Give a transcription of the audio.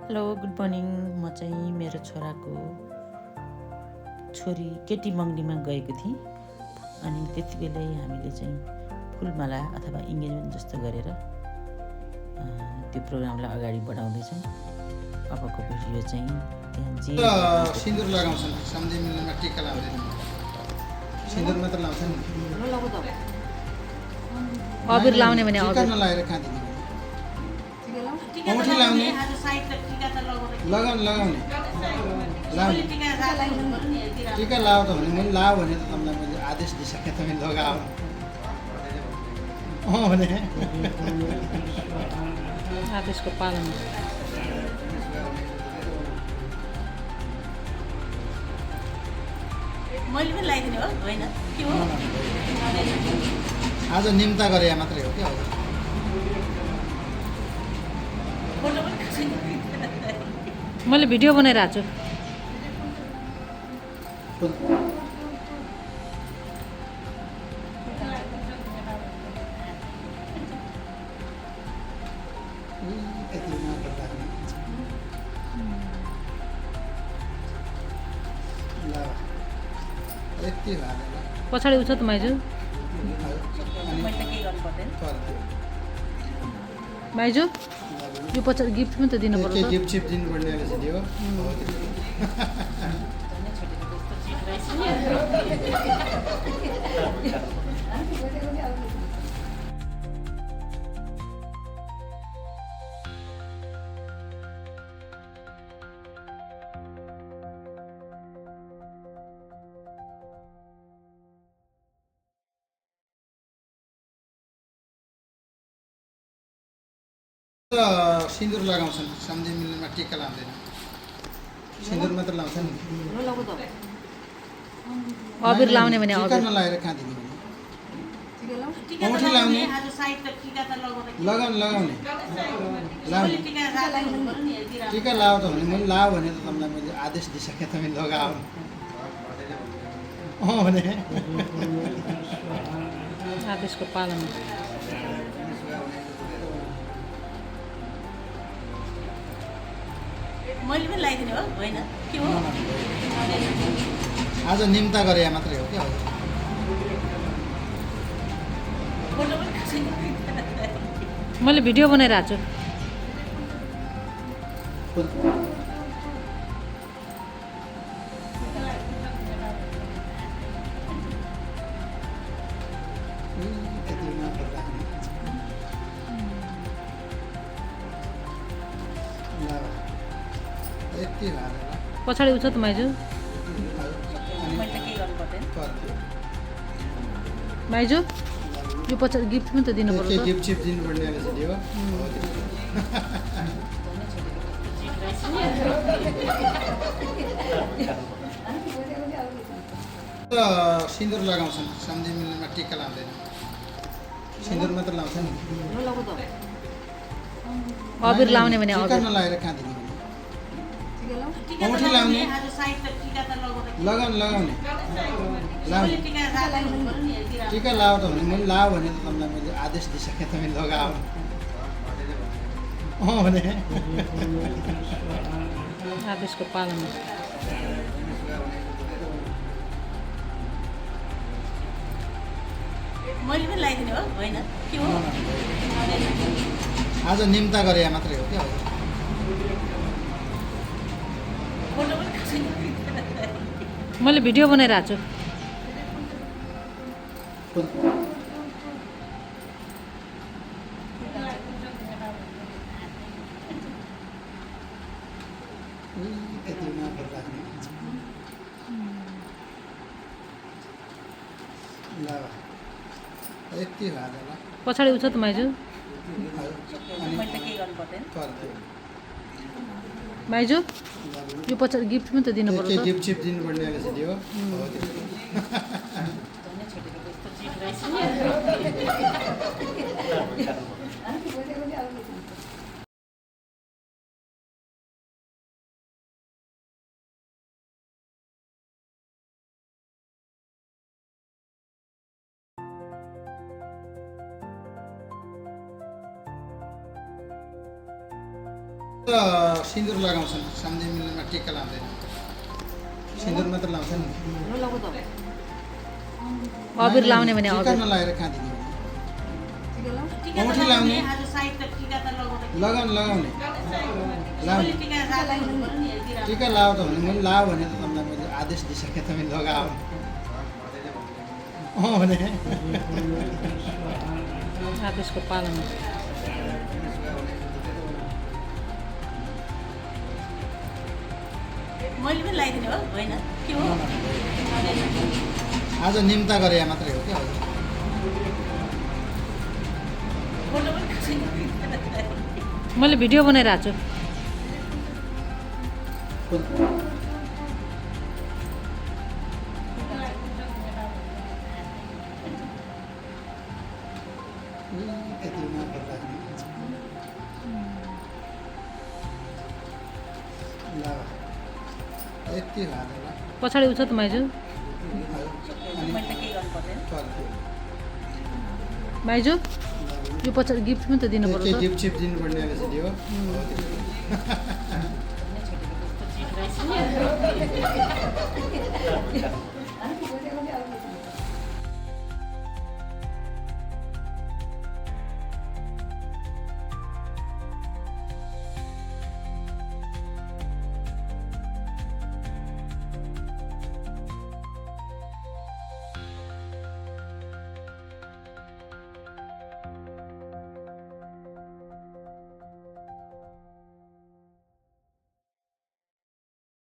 Hello good morning. म चाहिँ मेरो छोराको छोरी केटी मगनीमा गएको थिएँ अनि त्यति बेलै हामीले चाहिँ फुलमाला अथवा इङ्गेजमेन्ट जस्तो गरेर त्यो प्रोग्रामलाई अगाडि बढाउँदैछौँ। अबको भिडियो चाहिँ त्यहाँ जे सिन्दुर लगाउँछन्, सम्झि मिल्नेमा टिका लाउँदैन, सिन्दुर मात्र लाउँछन्। अबिर लाउने भने टिका अबिर नलाएर कहाँ दिने? औँठी लाउने, लगाउने लाउने टिका लाऊ त भने मैले लाऊ भने त तपाईँलाई मैले आदेश दिइसकेँ, तपाईँ लगाऊ भने आदेशको पालन मैले पनि लगाइदिने हो होइन के हो आज निम्ता गरे मात्रै हो कि फोटो पनि मैले भिडियो बनाइरहेको छु। यति भएर पछाडि उठ त माइजू मैले त केही गर्नु पर्दैन। माइजू यो पछाडि गिफ्ट पनि त दिनु पर्छ। जिप चिप दिनुपर्ने रहेछ नि हो। सिन्दुर लगाउँछन्, सम्झि मिल्नेमा टिका लाउँदैन, सिन्दुर मात्र लाउँछन्। अबिर लाउने भने टिका अबिर नलाएर कहाँ दिने? औँठी लाउने, लगाउने टिका लाऊ त भने मैले लाऊ भने त तपाईँलाई मैले आदेश दिइसकेँ, तपाईँ लगाऊ भने आदेशको पालन मैले पनि लगाइदिने हो होइन के हो आज निम्ता गरे मात्रै हो कि फोटो पनि मैले भिडियो बनाइरहेको छु। यति भएर पछाडि उठ त माइजू मैले त केही गर्नु पर्दैन। माइजू यो पछाडि गिफ्ट पनि त दिनु पर्छ। जिप चिप दिनुपर्ने रहेछ नि हो। सिन्दुर लगाउँछन्, सम्झि मिल्नेमा टिका लाउँदैन, सिन्दुर मात्र लाउँछन्। अबिर लाउने भने टिका अबिर नलाएर कहाँ दिने? औँठी लाउने, लगाउने टिका लाऊ त भने मैले लाऊ भने त तपाईँलाई मैले आदेश दिइसकेँ, तपाईँ लगाऊ भने आदेशको पालन मैले पनि लगाइदिने हो होइन के हो आज निम्ता गरे मात्रै हो कि फोटो पनि मैले भिडियो बनाइरहेको छु। यति भएर पछाडि उठ त माइजू मैले त केही गर्नु पर्दैन। माइजू यो पछाडि गिफ्ट पनि त दिनु पर्छ। जिप चिप दिनुपर्ने रहेछ नि हो। सिन्दुर लगाउँछन् सन्धि मिलनमा टिका लाउँदैन सिन्दुर मात्र लाउँछन् अबिर लाउने भने टिका अबिर नलाएर कहाँ दिने औँठी लाउने लगाउने लाउने टिका लाऊ त भने मैले लाऊ भने त तपाईँलाई मैले आदेश दिइसकेँ तपाईँ लगाऊ भने आदेशको पालनमा मैले पनि लगाइदिने हो होइन के हो आज निम्ता गरे मात्रै हो क्या फोटो पनि खिच्नु। मैले भिडियो बनाइरहेको छु यति हालेर पछाडि उछ त माइजू मैले त केही गर्नु पर्दैन माइजू यो पछाडि गिफ्ट पनि त दिनु पर्छ त्यो गिफ्ट चिप दिनुपर्ने रहेछ त्यो चिप रहेछ